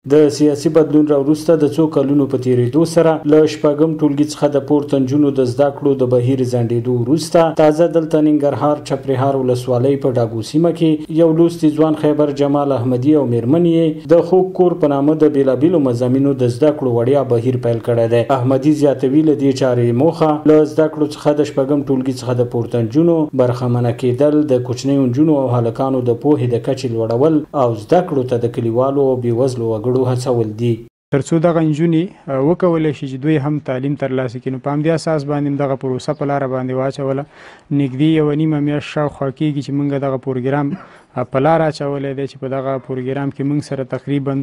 د سیاسي بدلون را وروسته د څو کلونو په تېرېدو سره له شپږم ټولګي څخه د پورته نجونو د زده کړو د بهیر ځنډېدو وروسته تازه دلته ننګرهار چپرهار ولسوالۍ په ډاګو سیمه کې یو لوستي ځوان خیبر جمال احمدي او مېرمن یې د خوږ کور په نامه د بېلابېلو مضامینو د زده کړو وړیا بهیر پیل کړی دی. احمدي زیاتوي، له دې چارې یې موخه له زده کړو څخه د شپږم ټولګي څخه د پورته نجونو برخمنه کېدل، د کوچنیو نجونو او هلکانو د پوهې د کچې لوړول او زده کړو ته د کلیوالو او بېوزلو وګړو هڅول دي. ترڅو دغه نجونې وکولای شي چې دوی هم تعلیم ترلاسه کړي. نو په همدې اساس باندې دغه پروسه په لاره باندې واچوله. نږدې یوه نیمه میاشت شاوخوا کېږي چې موږ دغه پروګرام په لاره اچولی دی، چې په دغه پروګرام کې موږ سره تقریبا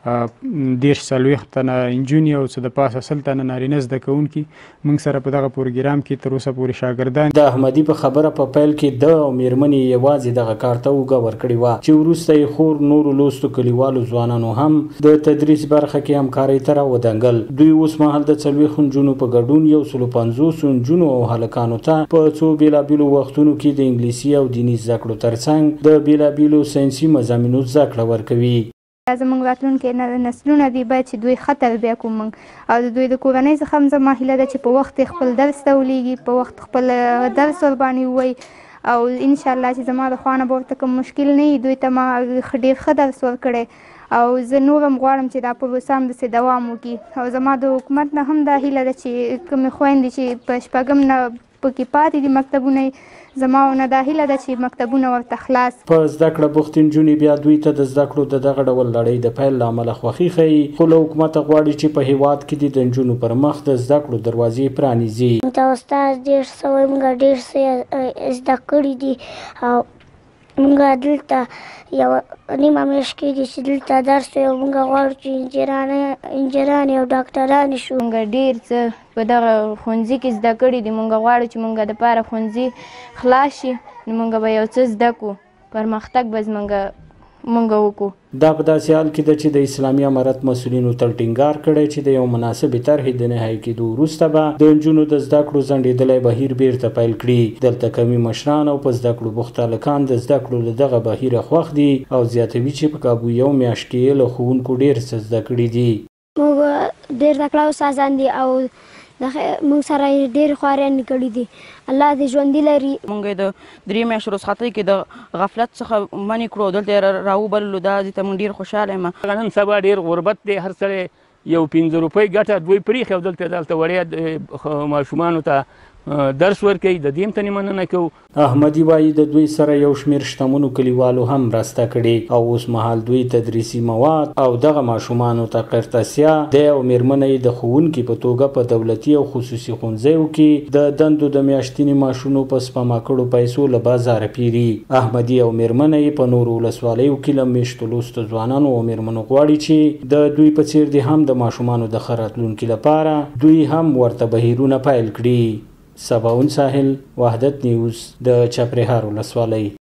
30-40 تنه نجونې او څه د پاسه 100 تنه نارینه زده کوونکي موږ سره په دغه پروګرام کې تر اوسه پورې شاګردان. د احمدي په خبره په پیل کې ده او مېرمنې یې یوازې دغه کار ته اوږه ورکړې وه، چې وروسته یې خور نورو لوستو کلیوالو ځوانانو هم د تدریس برخه کې همکارۍ ته راودانګل. دوی اوسمهال د 40 نجونو په ګډون 150 نجونو او هلکانو ته په څو بېلابېلو وختونو کې د انګلیسي او دیني زده کړو ترڅنګ د بېلابېلو ساینسي مضامینو زده کړه ورکوي. زموږ راتلونکي نسلونه دي، باید چې دوی ښه تربیه کړو موږ، او د دوی د کورنۍ څخه هم زما هیله ده چې په وخت خپل درس ته ولیږي، په وخت خپل درس ورباندې ووایي، او انشاءالله چې زما د خوا نه به ورته کوم مشکل نه وي. دوی ته ما ډېر ښه درس ورکړی او زه نور هم غواړم چې دا پروسه همداسې دوام وکړي. او زما د حکومت نه هم دا هیله ده چې کومې خویندې چې په شپږم نه پکې پاتې دي مکتبونه، زما نه دا هیله ده چې مکتبونه ورته خلاص. په زده کړه بوختې نجونې بیا دوی ته د زده کړو د دغه ډول لړۍ د پیل له امله خوښي ښيي، خو له حکومته غواړي چې په هېواد کې دې د نجونو پر مخ د زده کړو دروازې پرانیزي. دا استاد ډېر څه وایي، موږ ډېر څه زده کړي دي، او موږ دلته یوه نیمه میاشت کېږي چې دلته درس وایو. موږ غواړو چې انجینرانې او ډاکټرانې شو. موږ ډېر څه په دغه ښوونځي کې زده کړي دي. موږ غواړو چې موږ دپاره ښوونځي خلاص شي، نو موږ به یو څه زده کړو، پرمختګ به موږ وکړو. دا په داسې حال کې ده چې د اسلامي امارت مسؤلینو تل ټینګار کړی چې د یو مناسبې طرحې د نهایي کېدو وروسته به د نجونو د زده کړو ځنډېدلی بهیر بیرته پیل کړي. دلته قومي مشران او په زده کړو بوخت هلکان د زده کړو له دغه بهیره خوښ دي او زیاتوي چې په کابو یو میاشت کې یې له ښوونکو ډېر څه زده کړي دي. موږ ډېر تکړه استادان دي او موږ سره یې ډېرې خواریانې کړي دي. الله دې ژوندي لري. موږ یې د 3 میاشتو رخصتۍ کې د غفلت څخه منع کړو، دلته یې راوبللو. دا ځای ته موږ ډېر خوشحاله یم. نن سبا ډېر غربت دی، هر سړی یو 5 روپۍ ګټه دوی پرېښي او دلته وړیا ماشومانو ته درس ورکوي. د دې هم تنې مننه کوو. احمدي وایي د دوی سره یو شمېر شتمنو کلیوالو هم مرسته کړې او اوسمهال دوی تدریسي مواد او دغه ماشومانو ته قرطاسیه دی او مېرمنه یې د ښوونکي په توګه په دولتي او خصوصي ښوونځیو کې د دندو د میاشتني معاشونو په سپما کړو پیسو له بازاره پیري. احمدي او مېرمنه یې په نورو ولسوالیو کې له مېشتو لوستو ځوانانو او مېرمنو غواړي چې د دوی په څېر دې هم د ماشومانو د ښه راتلونکي لپاره دوی هم ورته بهیرونه پیل کړي. سباون ساحل، وحدت نیوز، د چپرهار ولسوالۍ.